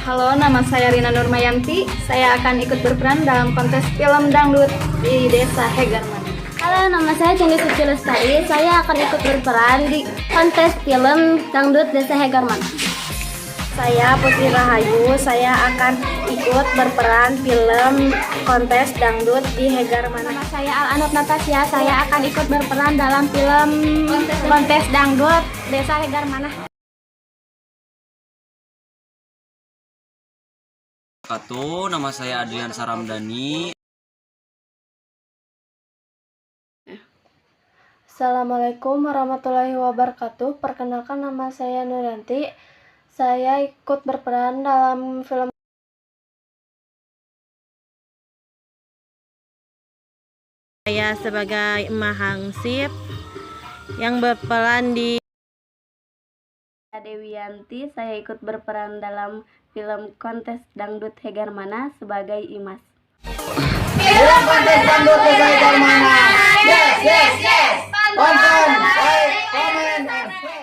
Halo, nama saya Rina Nurmayanti. Saya akan ikut berperan dalam kontes film dangdut di Desa Hegarmanah. Halo, nama saya Candi Suci Lestari. Saya akan ikut berperan di kontes film dangdut Desa Hegarmanah. Saya Putri Rahayu, saya akan ikut berperan film kontes dangdut di Hegarmanah. Nama saya Al Anut Natasha. Saya akan ikut berperan dalam film kontes dangdut Desa Hegarmanah. Wabarakatuh, nama saya Adrian Saramdani. Assalamualaikum warahmatullahi wabarakatuh. Perkenalkan, nama saya Nuryanti. Saya ikut berperan dalam film Saya sebagai Emak Hangsip yang berperan di Dewiyanti, saya ikut berperan dalam film kontes dangdut Hegarmanah sebagai Imas. Film kontes dangdut Desa Hegarmanah. Yes, yes, yes. Tonton, like, comment, and share.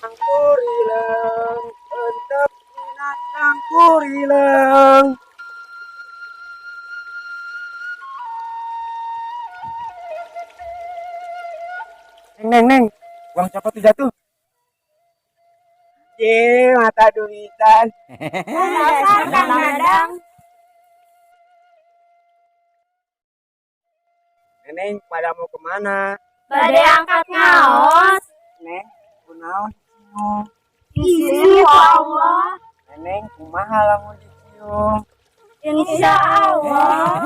Kurileng, entep binatang kurileng. Neng, neng, neng, uang siapa tuh jatuh? Ye, mata duitan. Kang Dadang. Neneng, pada mau kemana? Bade angkat ngaos. Neng, kunaon dicium? Insya Allah. Neneng, kumaha lamun dicium? Insya Allah.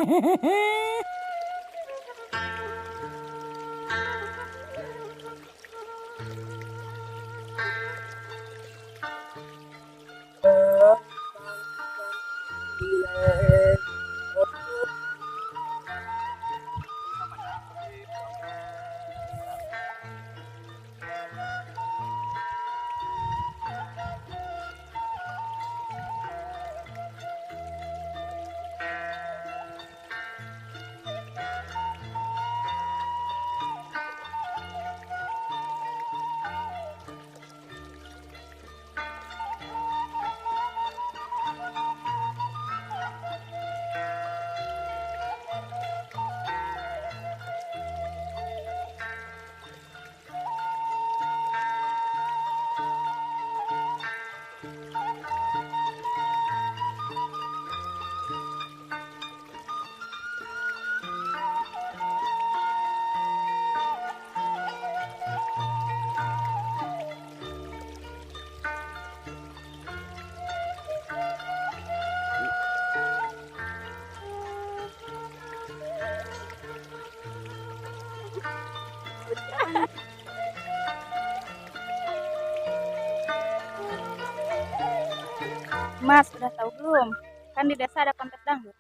Mas, udah tahu belum? Kan di desa ada kontes dangdut.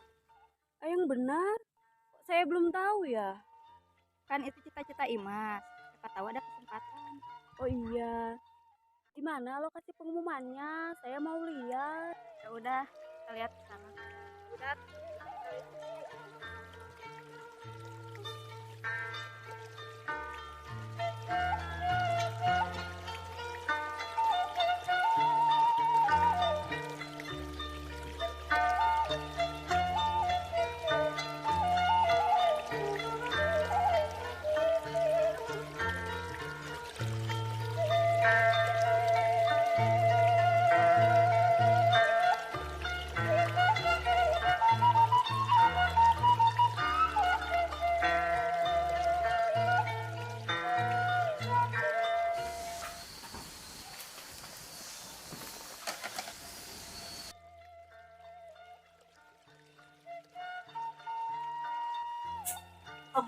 Yang benar, kok saya belum tahu ya? Kan itu cita-cita Imas. Siapa tahu ada kesempatan. Oh iya. Di mana lokasi pengumumannya? Saya mau lihat. Ya udah, kita lihat ke sana. Udah.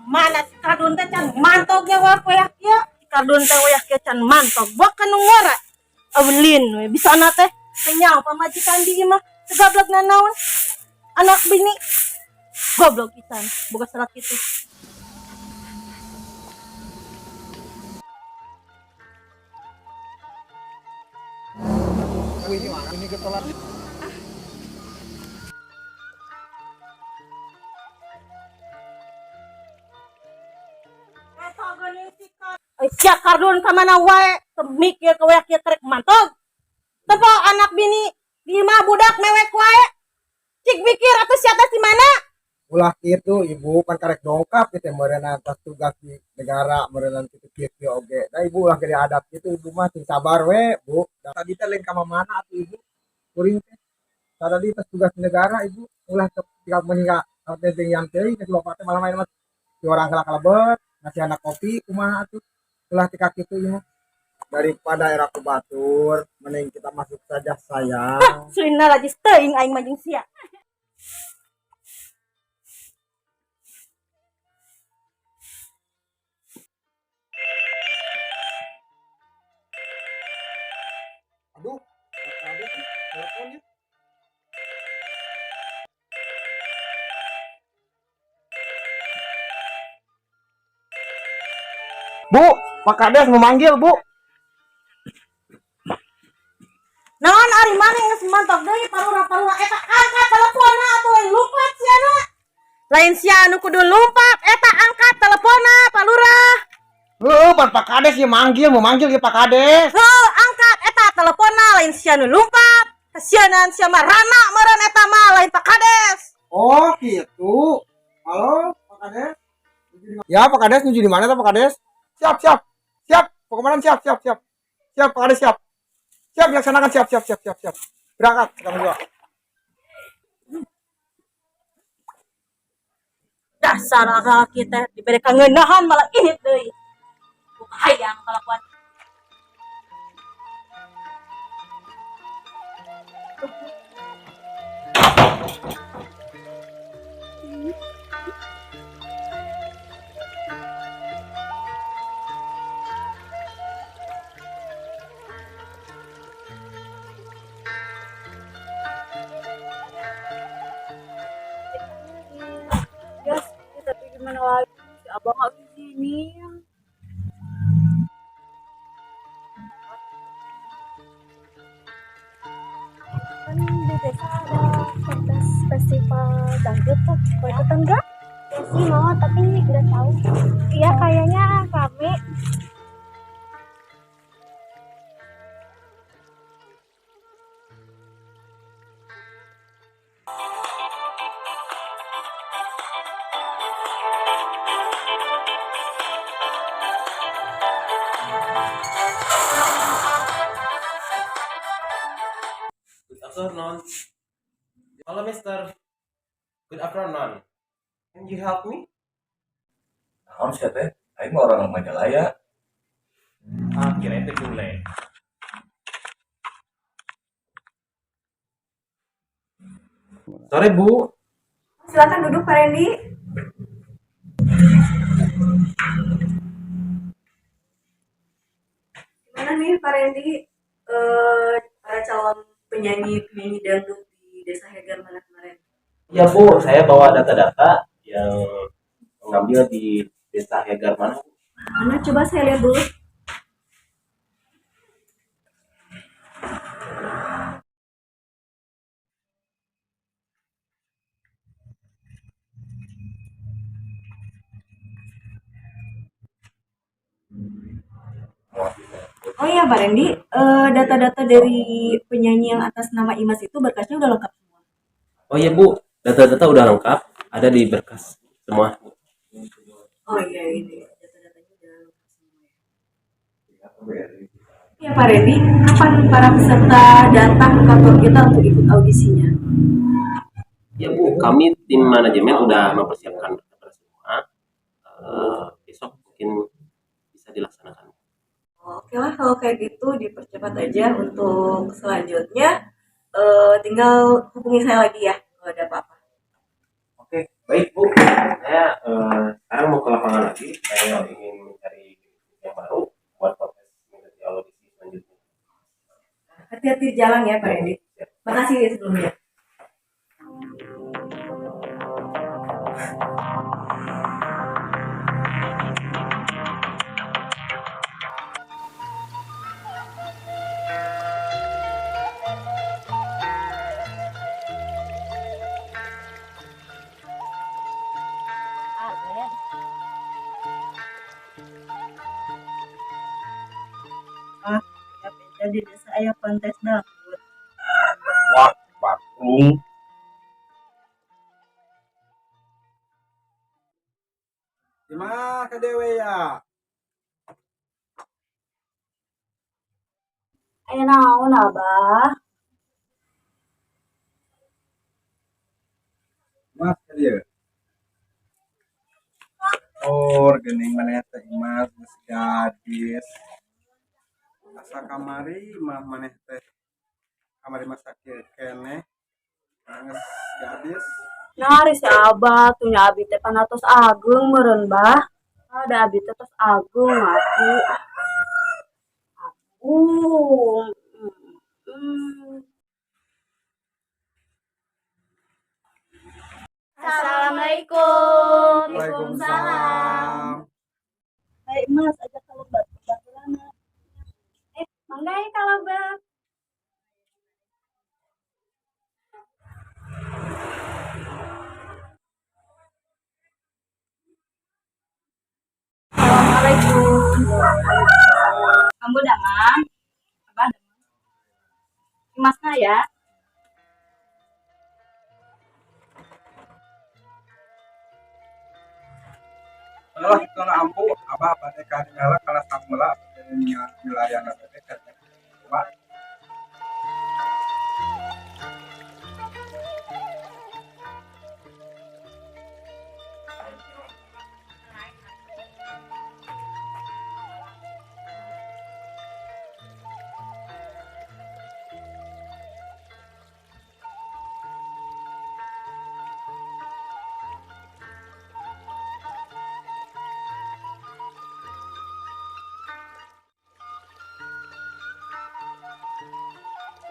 Mana si Kardun teh can mantog nyawa ya. Kardun teh wayah kieu can mantog. Buak nu ngora. Awlin we bisa anak teh kenyaw pamajikan di imah segablek nanaon. Anak bini goblok pisan boga salah kitu. Ay, siya Kardun ka mana wae temikir ka wayah kieu karek mantog. Tepo anak bini di imah budak mewek wae. Cik mikir atuh sia teh di mana? Ulah kitu ibu, pan karek dongkap gitu meureunna atas tugas di negara meureunna kitu kieu kieu oge. Da ibu ulah gede adab kitu, ibu mah sing sabar we, Bu. Da tadi teh lain ka mana atuh ibu. Kuring teh tadi tas tugas di negara ibu, ulah tinggal meninggal teh yang teuing geus bapak teh malah main mah di orang kalah kalebet ngasih anak kopi kumaha atuh. Ulah tika kitu ieu mah. Daripada era ku batur, mending kita masuk saja sayang. Sulina lajis teuing aing mah jeung sia. Aduh, ada sih teleponnya. Bu, Pak Kades memanggil, Bu. Naon ari maneh geus mantog deui parura-parura eta angkat teleponna atuh lain lumpat sia na. Lain sia anu kudu lumpat eta angkat teleponna Pak Lurah. Heuh, pan Pak Kades ieu manggil, mau manggil ke Pak Kades. Heuh, angkat eta teleponna lain sia nu lumpat. Kasianan sia mah rana meureun eta mah lain Pak Kades. Oh, gitu. Halo, Pak Kades. Ya, Pak Kades nuju di mana tuh Pak Kades? Siap, siap. Siap, pengamanan siap, siap, siap. Siap, Pak Kades siap. Siap dilaksanakan, siap, siap, siap, siap, siap. Berangkat sekarang juga. Dasar akal kita diberi kangeunahan malah ini deui. Hayang kalakuan. Ya, tapi gimana lagi? Si abang nggak izinin. Kan di desa ada kontes festival dangdut tuh. Mau ikutan nggak? Ya sih mau, tapi nggak tahu. Iya, kayaknya rame. Good afternoon. Hello, mister. Good afternoon. Can you help me? Naon sia teh? Aing mah orang Majalaya. Ah, kirain teh bule. Sore, Bu. Silakan duduk, Pak Randy. Gimana nih, Pak Randy? Para calon penyanyi-penyanyi dangdut di Desa Hegar mana kemarin? Ya, Bu. Saya bawa data-data yang mengambil di Desa Hegar mana. Mana coba saya lihat dulu. Oh iya Pak Randy, data-data dari penyanyi yang atas nama Imas itu berkasnya udah lengkap semua. Oh iya, Bu. Data-data udah lengkap. Ada di berkas semua. Oh iya ini data-datanya udah lengkap semua ya. Ya Pak Randy, kapan para peserta datang ke kantor kita untuk ikut audisinya? Ya, Bu. Kami tim manajemen udah mempersiapkan data semua. Besok mungkin bisa dilaksanakan. Oke lah kalau kayak gitu dipercepat aja untuk selanjutnya. Tinggal hubungi saya lagi ya kalau ada apa-apa. Oke, baik Bu. Saya sekarang mau ke lapangan lagi. Saya ingin mencari yang baru. Hati-hati di jalan ya, Pak Randy. Makasih ya sebelumnya. Ya, beda di desa aya kontes dangdut. Wah, Bakung. Gimana ke dewe ya? Aya naon, Abah? Mas ke dia. Oh, geuning maneh teh Imas geus gadis. Asa kamari mah maneh teh kamari masa kieu keneh. Geus gadis. Nah, ari si Abah tuh nya abi teh panatos ageung meureun, Bah. Ada abi teh tos ageung atuh. Agung. Assalamualaikum. Waalaikumsalam. Hai Mas, ajak ka lebet babaturanna. Mangga ya kalau Bang. Assalamualaikum. Kamu damang? Abah damang? Imasna ya? Alah itu na ampu abah bade ka tinggal kala samula jadi wilayah na teh coba.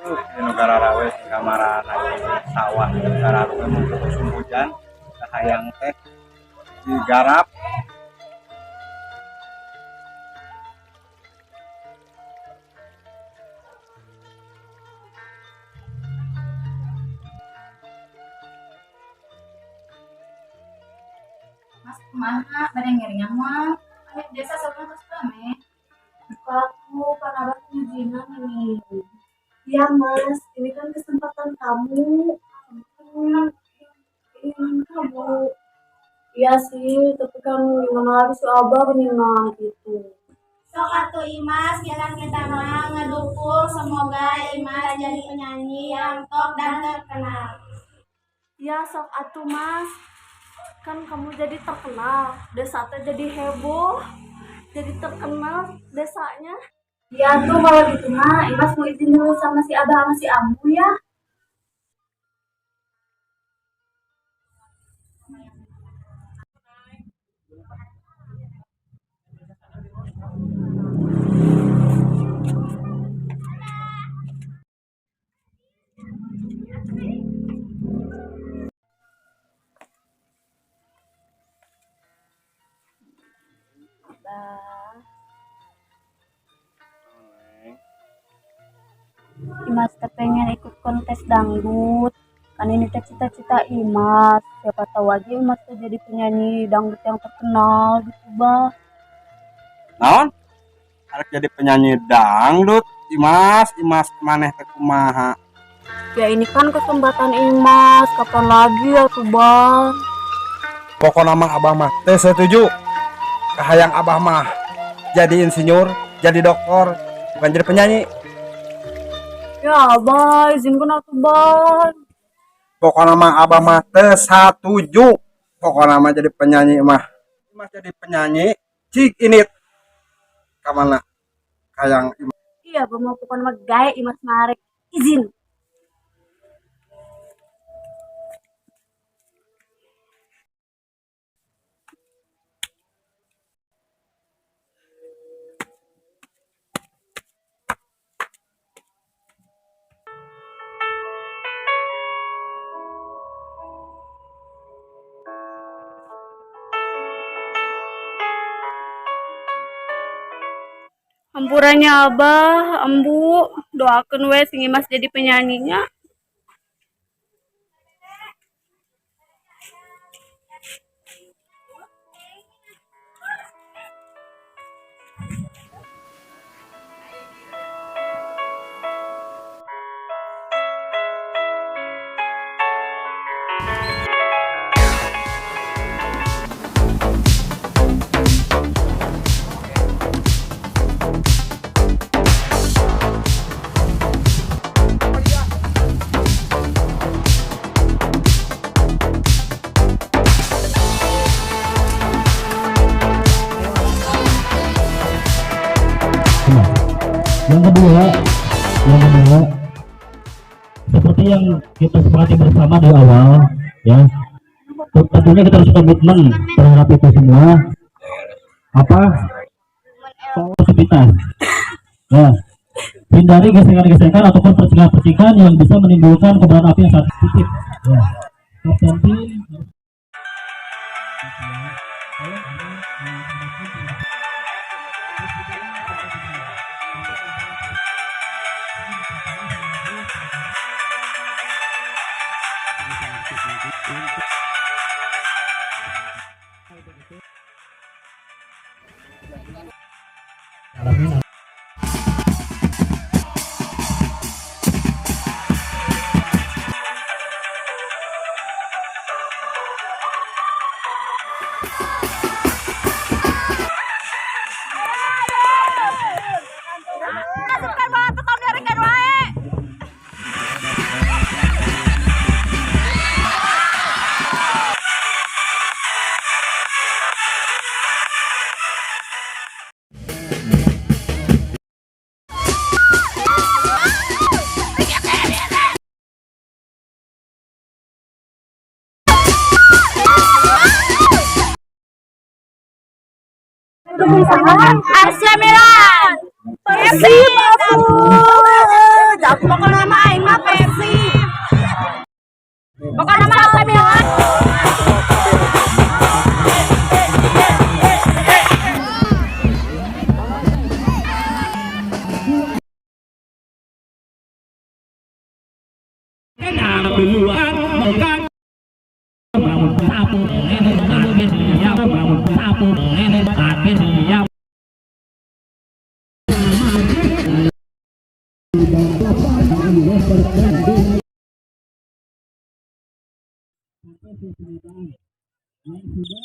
Di negara rawe di kamar sawah negara rawe mun musim hujan hayang teh digarap. Mas kumaha bade ngiringan moal? Aya desa saurna tos rame. Aku kan Abah ngizinan ini. Iya Mas, ini kan kesempatan kamu. Keinginan, keinginan kamu. Iya sih, tapi kan gimana lagi si Abah geningan gitu. Sok atuh Imas, jalan kita mah ngedukung semoga Imas jadi penyanyi yang top dan terkenal. Iya sok atuh Mas, kan kamu jadi terkenal, desa teh jadi heboh, jadi terkenal desanya. Iya tuh kalau gitu mah Imas mau izin dulu sama si Abah sama si Ambu ya. Abah. Imas teh pengen ikut kontes dangdut. Kan ini teh cita-cita Imas. Siapa tahu aja Imas teh jadi penyanyi dangdut yang terkenal gitu, Bah. Naon? Arek jadi penyanyi dangdut, Imas, Imas maneh teh kumaha? Ya ini kan kesempatan Imas, kapan lagi ya tuh, Bang? Pokokna mah abah mah teh setuju. Kahayang abah mah jadi insinyur, jadi dokter, bukan jadi penyanyi. Ya Abah, izinkan atuh, Bang. Pokokna mah abah mah teu satuju. Pokokna mah jadi penyanyi mah. Imas jadi penyanyi, cik init. Kamana? Hayang Imas. Iya, Abah mau pokoknya mah gae Imas marek izin. Hampura nya Abah, Ambu, doakeun we sing Imas jadi penyanyinya. Yang kedua, seperti yang kita sepakati bersama di awal, ya, tentunya kita harus komitmen terhadap itu semua. Apa? Positivitas. Ya, hindari gesekan-gesekan ataupun percikan-percikan yang bisa menimbulkan kobaran api yang sangat sedikit. Ya. Kapten tim harus. Masukkan banget tuh biarkan wae. AC Milan. Persib atuh. Pokoknya mah aing mah Persib. Pokoknya mah AC Milan. Yang sudah.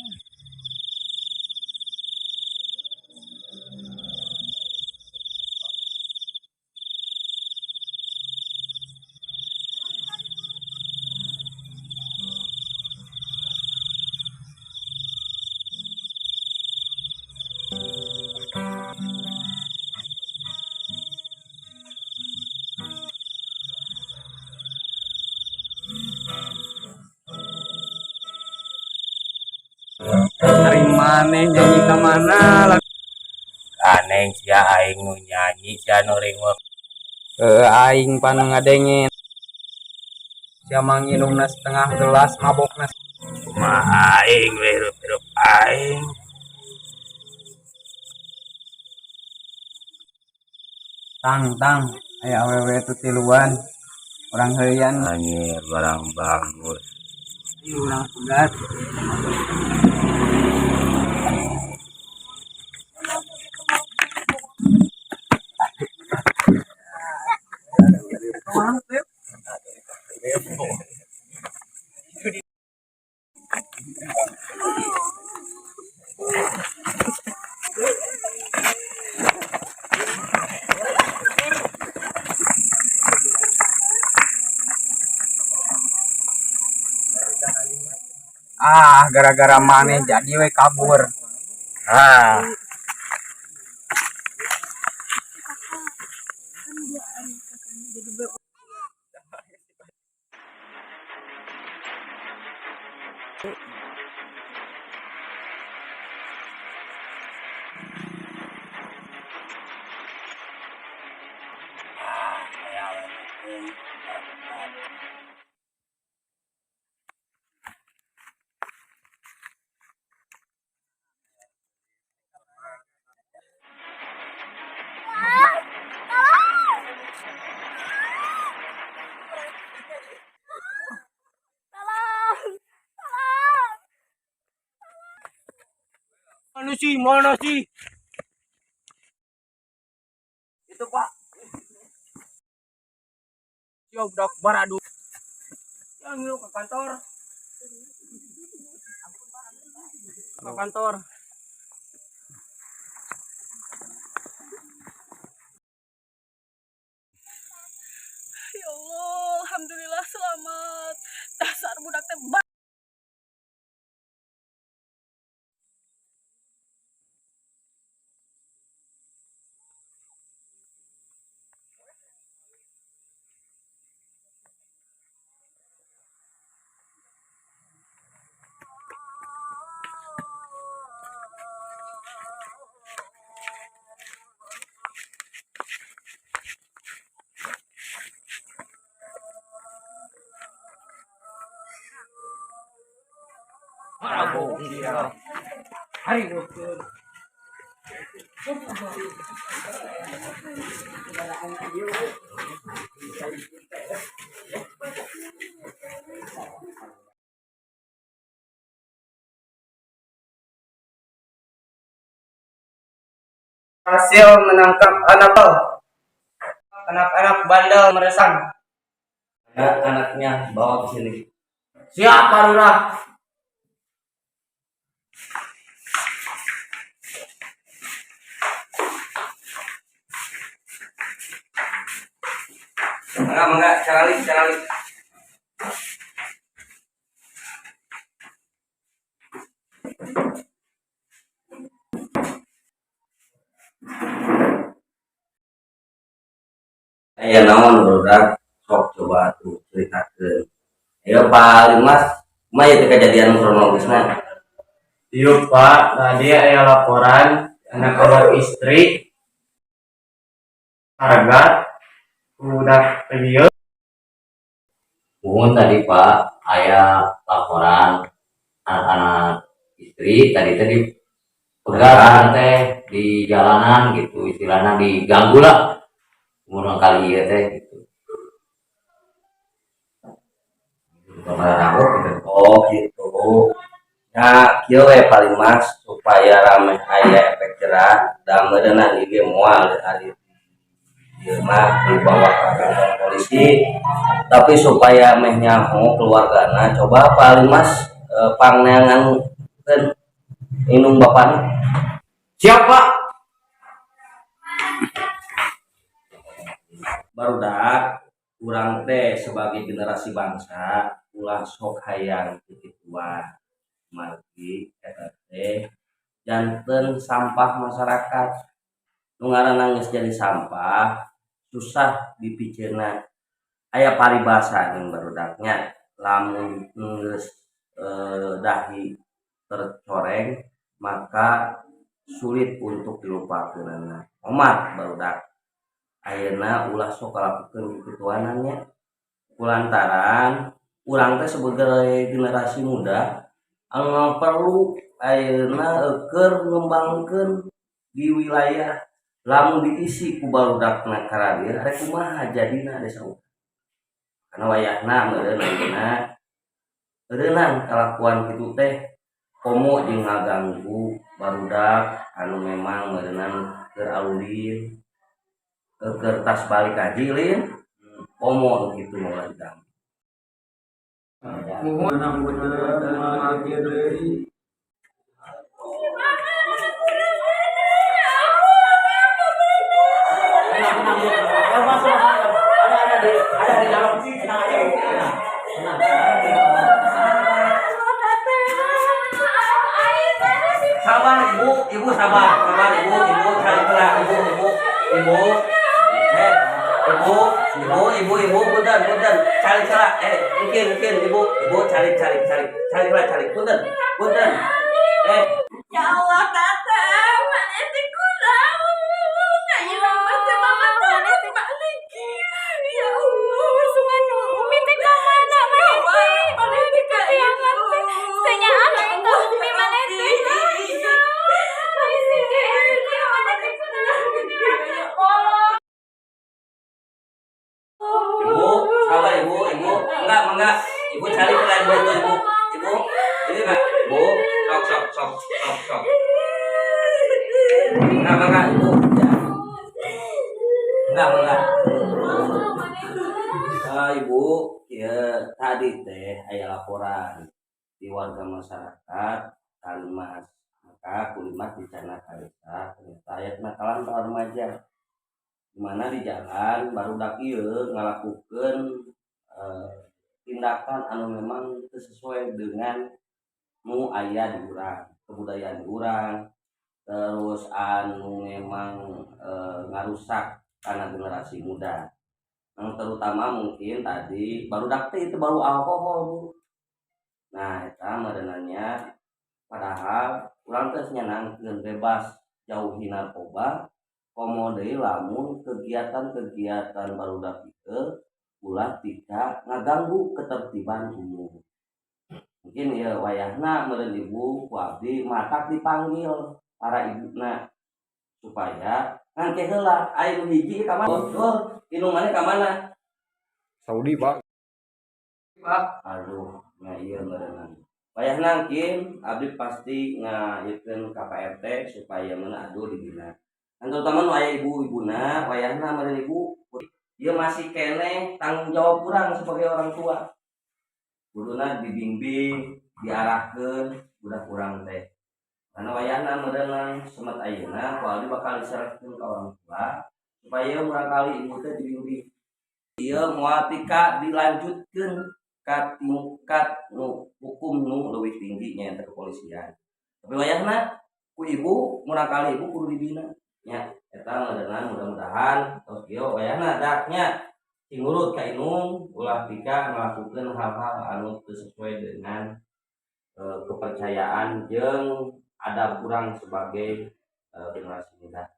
Ari maneh nyanyi ka mana? Aneh sia, aing nu nyanyi sia nu ringwek. Eh, aing pan ngadenge sia manginumna setengah gelas, mabokna. Kumaha aing we hirup-hirup aing. Tang tang, aya awewe titiluan, urang heuyan. Anjir, barang bagus. Ieu urang pegat. Ah, gara-gara maneh jadi we kabur. Ah. Ah, aya awewe. Polisi mana sih? Itu, Pak. Ya budak baradu. Yang ngilu ke kantor. Ke kantor. Ya Allah, alhamdulillah selamat. Dasar budak teh. Mabuk dia. Hari. Hasil menangkap anak-anak bandel meresang. Anak-anaknya bawa ke sini. Siap, Pak Lurah. Enggak, enggak, caralik, caralik. Aya naon, barudak? Sok coba tuh ceritakeun. Ayo, Pak Limas, kumaha ieu teh kejadian kronologisna? Iya, Pak, tadi ada laporan anak-anak istri harga udah video. Mohon tadi, Pak, aya laporan anak-anak istri tadi tadi pegat teh di jalanan gitu, istilahnya diganggu lah murang kali ieu teh gitu. Oh gitu. Nah, kieu we paling, Mas, supaya rame aya efek jera da meureunna ieu moal ari ieu mah dibawa ke kantor polisi, tapi supaya meh nyaho keluargana, coba paling Mas pangneangankeun indung bapana. Siap, Pak. Barudak, urang teh sebagai generasi bangsa ulah sok hayang kikituan, margi eta teh janten sampah masyarakat. Nu ngaranna geus jadi sampah susah dipiceunna. Aya paribasa jeung barudaknya, lamun geus dahi tercoreng maka sulit untuk dilupakeunana. Omat barudak, ayeuna ulah sok kalakukeun kikituanan nya, kulantaran urang teh sebagai generasi muda anu perlu ayeuna keur ngembangkeun di wilayah. Lamun diisi ku barudakna karadieu, rek kumaha jadina desa urang? Karena wayahna meureun ayeuna eureunang kalakuan kitu teh komo jeung ngaganggu barudak anu memang meureunnan keur alulin, keur tas balik haji lin, komo nu kitu mah ulah diganggu. Muhun. Ada di dalam. Tenang aja, Bu. Tenang. Tenang. Sabar, Ibu, Ibu sabar, sabar Ibu, Ibu cari celah, Ibu, Ibu, Ibu, Ibu, Ibu, Ibu, Ibu, punten, punten, cari celah, mungkin, mungkin, Ibu, Ibu cari, cari, cari, cari celah, cari, punten, punten, Ya Allah, Tata, mana teh kurang. Nah, ilang mah teh mama teh balik. Ya Allah, sungan Umi teh ka mana maneh teh? Maneh teh kayangan teh. Senyaah aing ka Umi maneh teh. Maneh teh maneh teh kurang. Ibu, sabar Ibu, Ibu, enggak, enggak, Ibu cari celah Ibu itu, Ibu, Ibu, ini enggak, Bu, sok, sok, sok, sok, sok. Enggak, enggak, Ibu. Ya. Enggak, enggak. Ah, Ibu, ya tadi teh aya laporan di warga masyarakat Kalimas. Maka ku Imas dicandak ka desa, ternyata aya kenakalan para remaja. Di mana di jalan barudak ieu ngalakukeun tindakan anu memang teu sesuai dengan nu aya di urang, kebudayaan di urang, terus anu memang ngarusak karena generasi muda. Yang terutama mungkin tadi barudak teh itu baru alkohol, Bu. Nah, eta merenanya padahal urang teh nyenangkeun bebas jauhi narkoba, komo deui lamun kegiatan-kegiatan barudak itu ulah tika ngaganggu ketertiban umum. Mungkin ya wayahna meureun Ibu ku abdi matak dipanggil para ibuna supaya ngangke heula aya nu hiji ka mana? Oh, indung maneh ka mana? Saudi, Pak. Pak. Aduh, nya ieu meureunna. Wayahna engkin abdi pasti ngayekeun ka Pak RT supaya meuna adu dibina. Dan terutama nu aya ibu-ibuna, wayahna meureun Ibu ieu masih keneh tanggung jawab urang sebagai orang tua. Kuduna dibimbing, diarahkeun budak urang teh. Karena wayahna meureunna semet ayeuna ku abdi bakal diserahkeun ka orang tua supaya murangkali ibu teh dibimbing. Ieu moal tika dilanjutkeun ka tingkat nu hukum nu leuwih tinggi nyaeta kepolisian. Tapi wayahna ku ibu murangkali ibu kudu dibina nya eta meureunna mudah-mudahan tos kieu wayahna daknya sing nurut ka indung ulah tika ngalakukeun hal-hal anu teu sesuai dengan kepercayaan jeung adab urang sebagai generasi muda.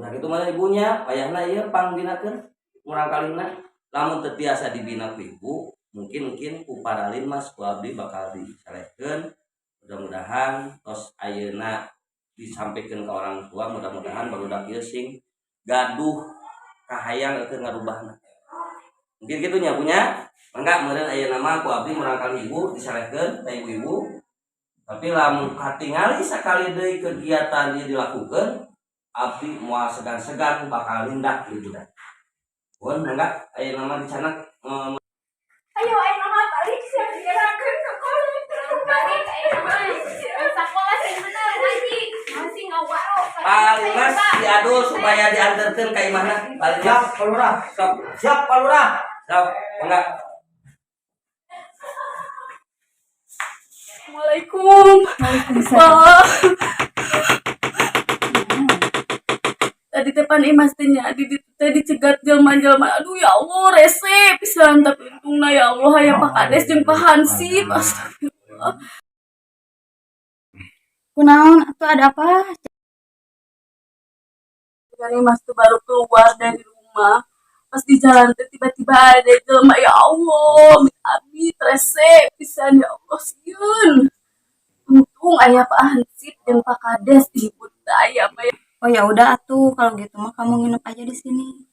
Nah kitu mah ibunya wayahna ieu pangbinakeun murangkalina lamun teu tiasa dibina ku ibu mungkin mungkin ku para linmas ku abdi bakal disalehkeun. Mudah-mudahan tos ayeuna disampaikan ke orang tua, mudah-mudahan barudak ieu sing gaduh kahayang keur ngarubahna. Mungkin kitu nya punya. Mangga meureun ayeuna mah ku abdi murangkali ibu disalehkeun ka ibu-ibu. Tapi lamun katingali sakali deui kegiatan ieu dilakukeun, abdi moal segan-segan bakal nindak ieu budak. Pun mangga ayeuna mah dicanak. Ayo ayeuna mah balik sia digerakeun sekolah. Balik ayeuna mah. Sekolah sing bener ngaji. Masih ngawaro. Pak Linmas diadu supaya diantarkeun ka imahna. Pak Linmas. Siap, Pak Lurah. Sok. Siap, Pak Lurah. Sok, mangga. Assalamualaikum. Waalaikumsalam. Pak. Tadi teh pan Imas teh nya di ditu teh dicegat jelema-jelema. Aduh ya Allah, rese pisan tapi untungna ya Allah aya Pak Kades jeung Pak Hansip. Astagfirullah. Kunaon atuh, ada apa? Kan Imas tuh baru keluar dari rumah. Pas di jalan teh tiba-tiba ada jelema, ya Allah, amit rese pisan ya Allah sieun. Untung aya Pak Hansip jeung Pak Kades ibu teh aya mah. Oh ya udah atuh kalau gitu mah kamu nginep aja di sini.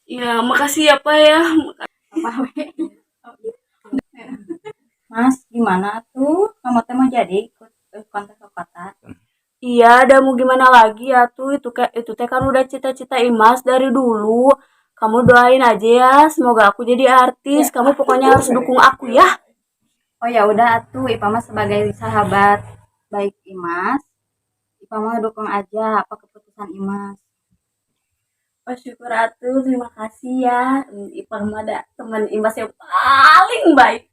Ya, makasih ya Pak ya. Apa we? Mas, gimana tuh? Kamu teh mau jadi ikut kontes ke kota? Iya, ada mau gimana lagi ya tuh itu kayak itu teh kan udah cita-cita Imas dari dulu. Kamu doain aja ya, semoga aku jadi artis. Kamu pokoknya harus dukung aku ya. Oh ya udah atuh, Ipa mah sebagai sahabat baik Imas, Ipa mah dukung aja apa keputusan Imas. Oh syukur atuh, terima kasih ya. Ipa mah ada teman Imas yang paling baik.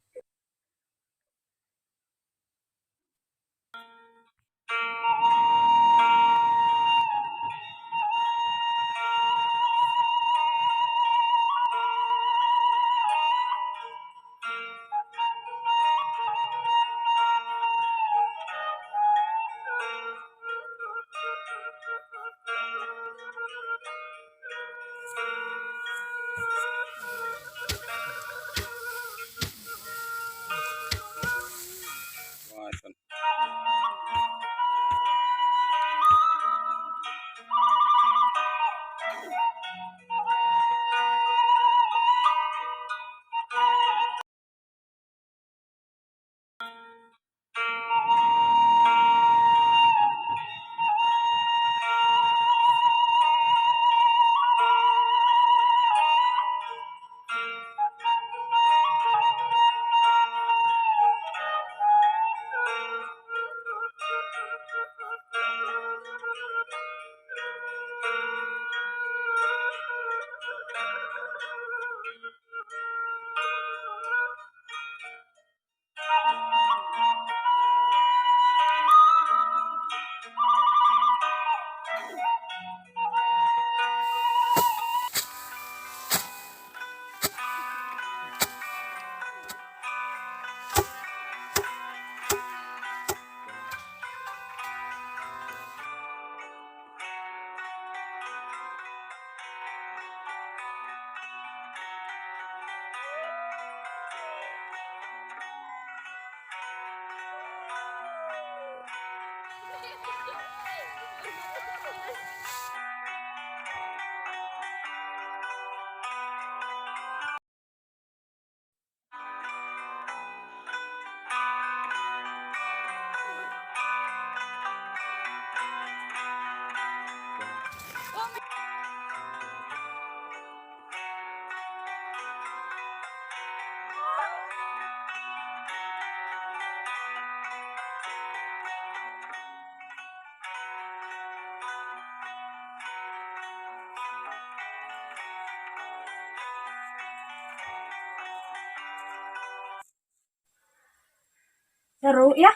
Seru ya,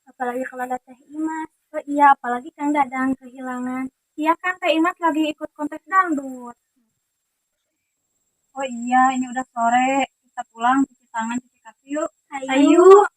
apalagi kalau ada Teh Imas. Oh iya, apalagi Kang Dadang kehilangan. Iya kan, Teh Imas lagi ikut kontes dangdut. Oh iya, ini udah sore. Kita pulang, cuci tangan, cuci kaki yuk. Ayo.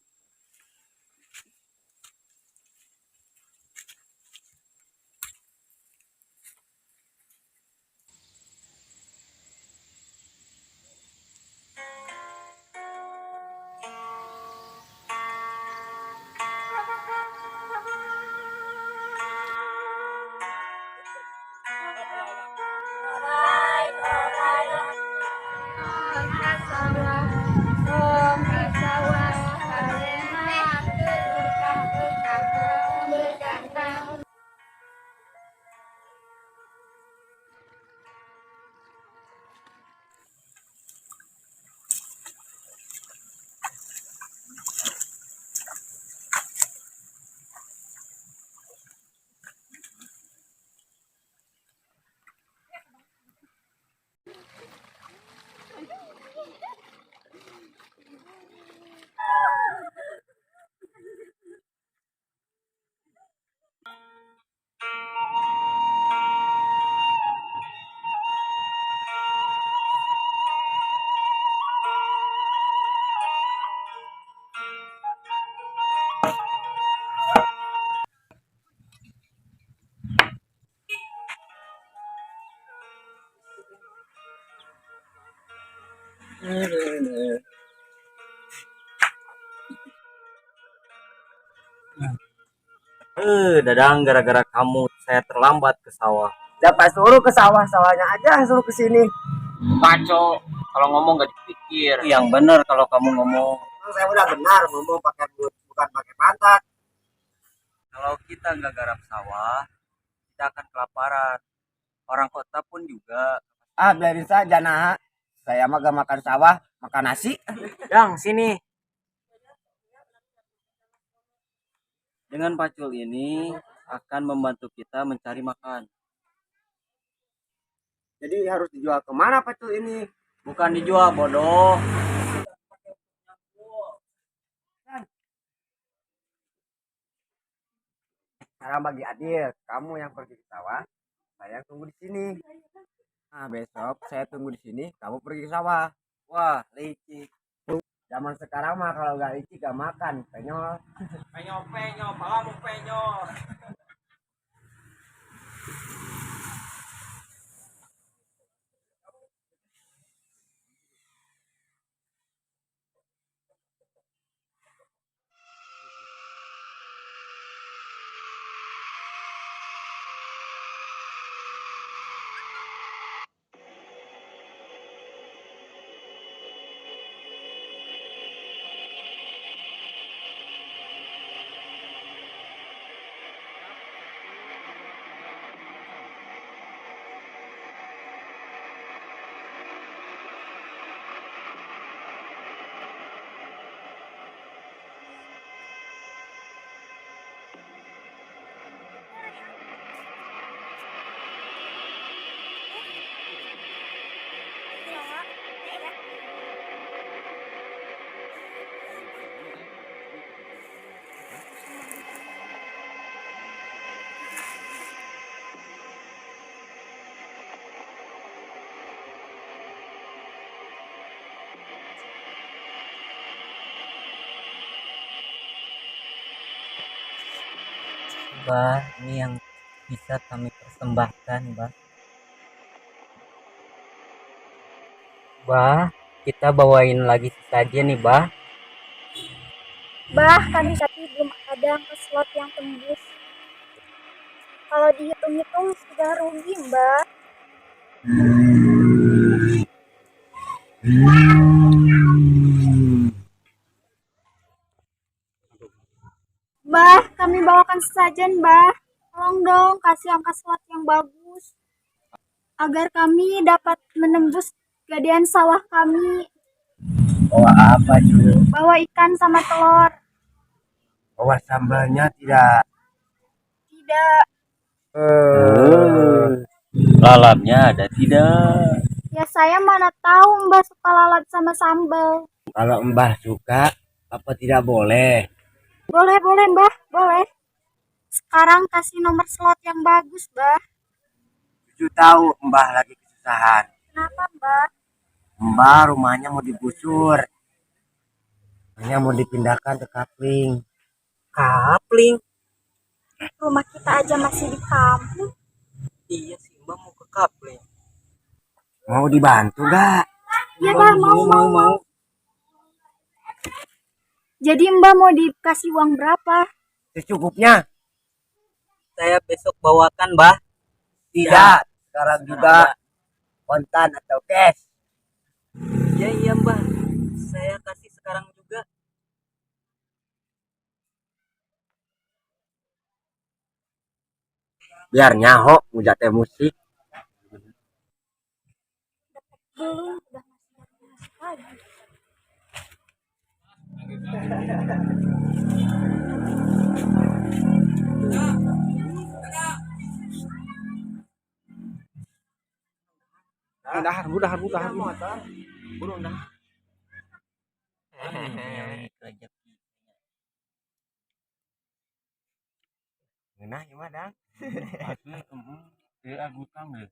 Eh, Dadang, gara-gara kamu saya terlambat ke sawah. Siapa suruh ke sawah, sawahnya aja suruh ke sini. Ngaco, kalau ngomong gak dipikir. Yang benar kalau kamu ngomong. Saya udah benar ngomong pakai mulut, bukan pakai pantat. Kalau kita nggak garap sawah, kita akan kelaparan. Orang kota pun juga. Ah, biarin saja nah. Saya mah gak makan sawah, makan nasi. Dang, sini. Dengan pacul ini akan membantu kita mencari makan. Jadi harus dijual kemana pacul ini? Bukan dijual, bodoh. Sekarang bagi adil, kamu yang pergi ke sawah, saya tunggu di sini. Nah, besok saya tunggu di sini, kamu pergi ke sawah. Wah, licik. Zaman sekarang mah kalau nggak licik gak makan, penyol. Penyol, penyol, palamu penyol. Bah, ini yang bisa kami persembahkan, Bah. Bah, kita bawain lagi sesajen nih, Bah. Bah, kami tapi belum ada ke slot yang tembus. Kalau dihitung-hitung sudah rugi, Mbah. Mbah, kami bawakan sesajen, Mbah. Tolong dong kasih angka slot yang bagus agar kami dapat menembus gadean sawah kami. Bawa apa, Ju? Bawa ikan sama telur. Bawa sambalnya tidak? Tidak. Lalapnya ada tidak? Ya saya mana tahu Mbah suka lalap sama sambal. Kalau Mbah suka, apa tidak boleh? Boleh, boleh, Mbah, boleh. Sekarang kasih nomor slot yang bagus, Mbah. Cucu tahu Mbah lagi kesusahan. Kenapa, Mbah? Mbah rumahnya mau digusur. Rumahnya mau dipindahkan ke kapling. Kapling? Rumah kita aja masih di kampung. Iya sih, Mbah mau ke kapling. Mau dibantu gak? Iya, Mbah, mau, mau, mau. Jadi Mbah mau dikasih uang berapa? Secukupnya. Saya besok bawakan, Mbah. Tidak, sekarang juga kontan atau cash. Iya, iya, Mbah. Saya kasih sekarang juga. Biar nyaho mujate musik. Belum, udah masih lagi. Dahar, dahar, dahar. Burung dahar. Ngeunah ieu mah, Dang. Asli, heeh, hutang deh.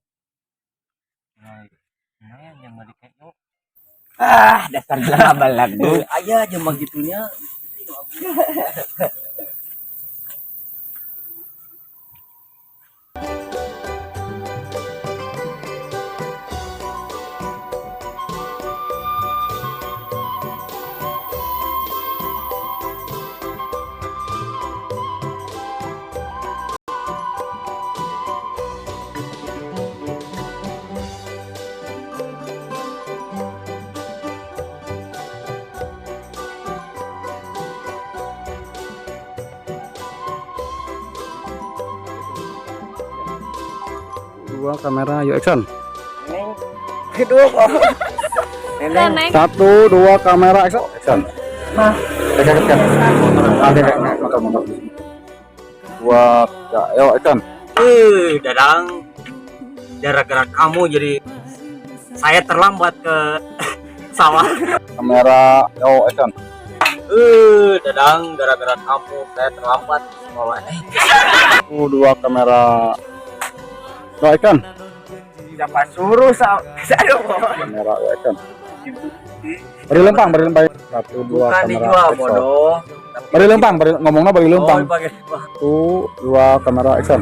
Nah, lumayan yang balik kayak Ah, dasar jelema balagu. Aya aja mah gitunya. Dua kamera, yuk action. Kedua kok. Neneng. 1, 2 kamera action. Action. Motor. 2, 3, yuk action. Dadang, gara-gara kamu jadi saya terlambat ke sawah. Kamera, yuk action. Dadang, gara-gara kamu saya terlambat ke sekolah. 1, 2 kamera. Yuk action. Siapa suruh saya? Kamera, yuk action. Beri lempang, beri lempang. 1, 2 Bukan kamera. dijual action. bodoh. Beri lempang, beri ngomongnya beri lempang. Oh, pakai lempang. 1, 2 kamera action.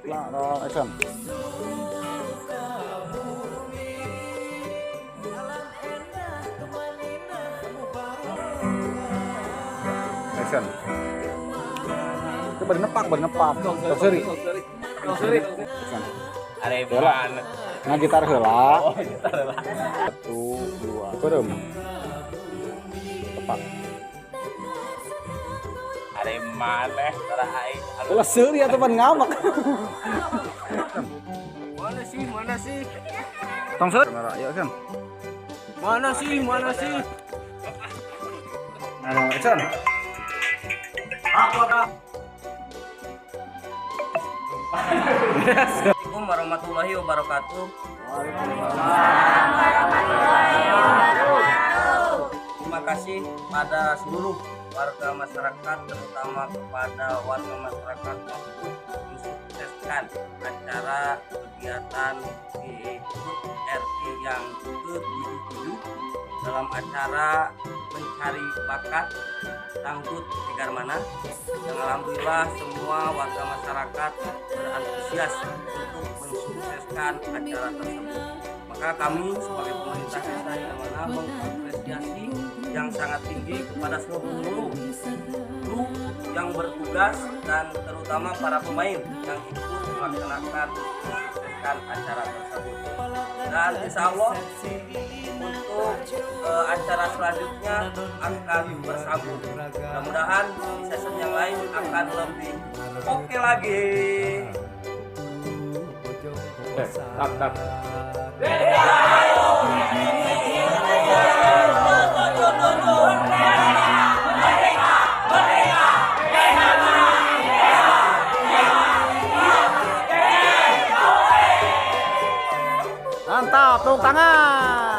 Nah, action. Action. Itu beri nepak, beri nepak. Sorry. Sorry. Action. Areman. Nah, gitar heula. Oh, gitar heula. 1, 2. Beureum. Tepak. Areman tara aing. Ulah seuri atuh pan ngamak. Mana sih? Mana sih? Tong seuri. Kamera, yuk action. Mana sih? Mana sih? Nah, action. Apa? Assalamualaikum warahmatullahi wabarakatuh. Waalaikumsalam warahmatullahi wabarakatuh. Terima kasih pada seluruh warga masyarakat, terutama kepada warga masyarakat yang ikut mensukseskan acara kegiatan di HUT RI yang ke-77 dalam acara mencari bakat dangdut Hegarmanah, yang alhamdulillah semua warga masyarakat berantusias untuk mensukseskan acara tersebut. Maka kami sebagai pemerintah desa Hegarmanah mengapresiasi yang sangat tinggi kepada seluruh kru yang bertugas dan terutama para pemain yang ikut melaksanakan mensukseskan acara tersebut. Dan insya Allah untuk acara selanjutnya akan bersambung. Mudah-mudahan di season yang lain akan lebih oke lagi. Tap, tap. Mantap, tepuk tangan.